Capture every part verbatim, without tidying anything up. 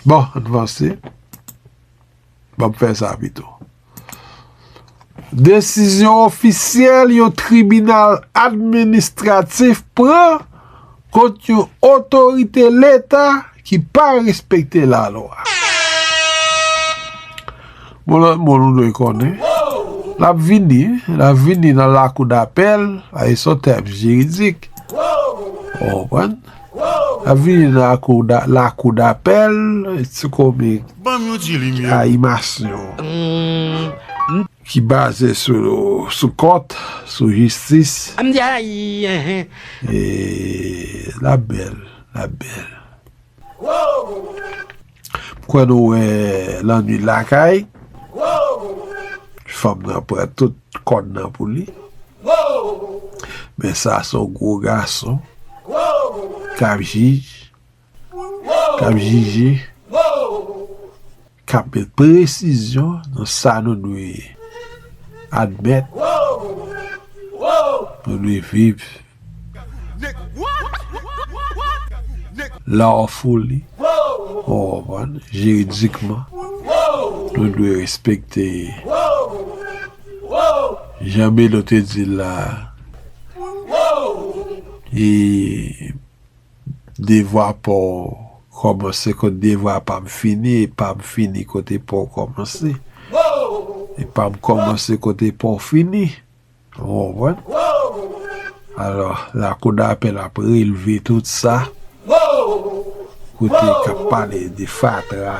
Bon, ann vanse. Ban m fè sa pito. Desizyon ofisyèl yon tribinal administratif pran kont yon otorite Leta ki pa respekte lalwa. Bon, lòt moun, nou dwe konnen, l ap vini, l ap vini nan lakou dapèl, a, e se yon tèm jiridik. Ou konprann? L ap vini nan lakou da-, lakou dapèl, sou komi Ban m yon ti limyè. Ayimasyon ki baze sou, sou kont, sou jistis. M di ayi, enhen. E, l ap bèl, l ap bèl. M kwè nou wè Lannwit Lakay. Fanm nan pran tout kòn nan pou li. Men sa se yon gwo gason k ap jij, k ap jije, k ap met presizyon nan sa nou dwe admèt, nou dwe viv lawfully, ou konprann, jiridikman, nou dwe respekte jan Belo te di l la, e devwa pa w kòmanse kot devwa pa m fini, e pa m fini kote pa w kòmanse, e pa m kòmanse kote pa w fini. Ou konprann? Alò, lakou dapèl ap relve tout sa. Kote k ap pale de fatra,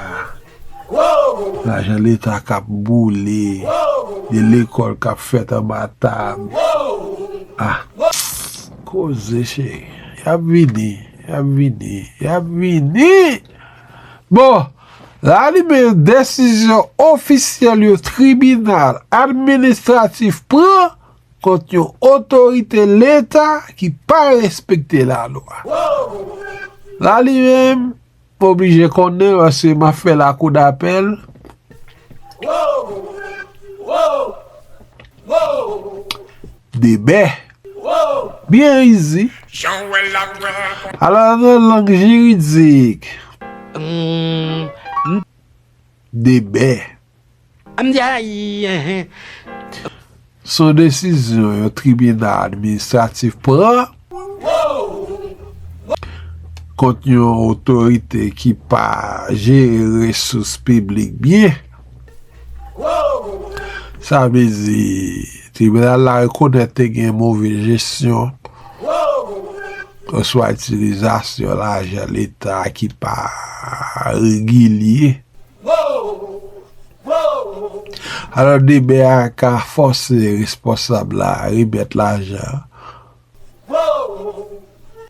lajan Leta k ap boule, de lekòl k ap fèt anba tab. Ah, koze cheri. Y ap vini, y ap vini, y ap vini. Bon, la li menm desizyon ofisyèl yon tribinal administratif pran kont yon otorite Leta ki pa respekte lalwa. La li menm, m oblije konnen l paske m ap fè lakou dapèl. Debè. Byen izi. Alò, nan lang jiridik, debè. Se yon desizyon yon tribinal administratif pran kont yon otorite ki pa jere resous piblik byen. Sa vle di, tribinal la rekonèt te gen move jesyon oswa itilizasyon lajan Leta ki pa regilye. Alò, debè a ka fòse responsab la remèt lajan an.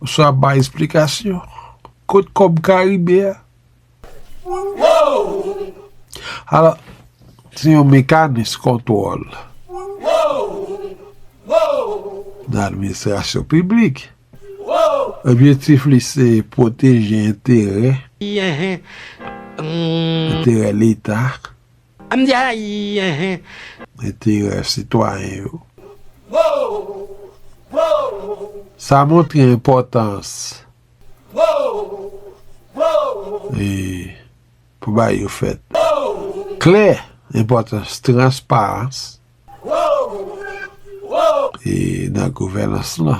Oswa bay esplikasyon. Kot kòb ka rive a? Alò, se yon mekanis kontwòl nan administrasyon piblik. Objektif li se pwoteje enterè, enterè Leta, enterè sitwayen yo. Sa montre enpòtans e pou bagay yo fèt klè, enpòtans transparans e nan gouvènans lan.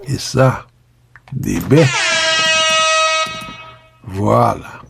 E sa, debè. Vwala.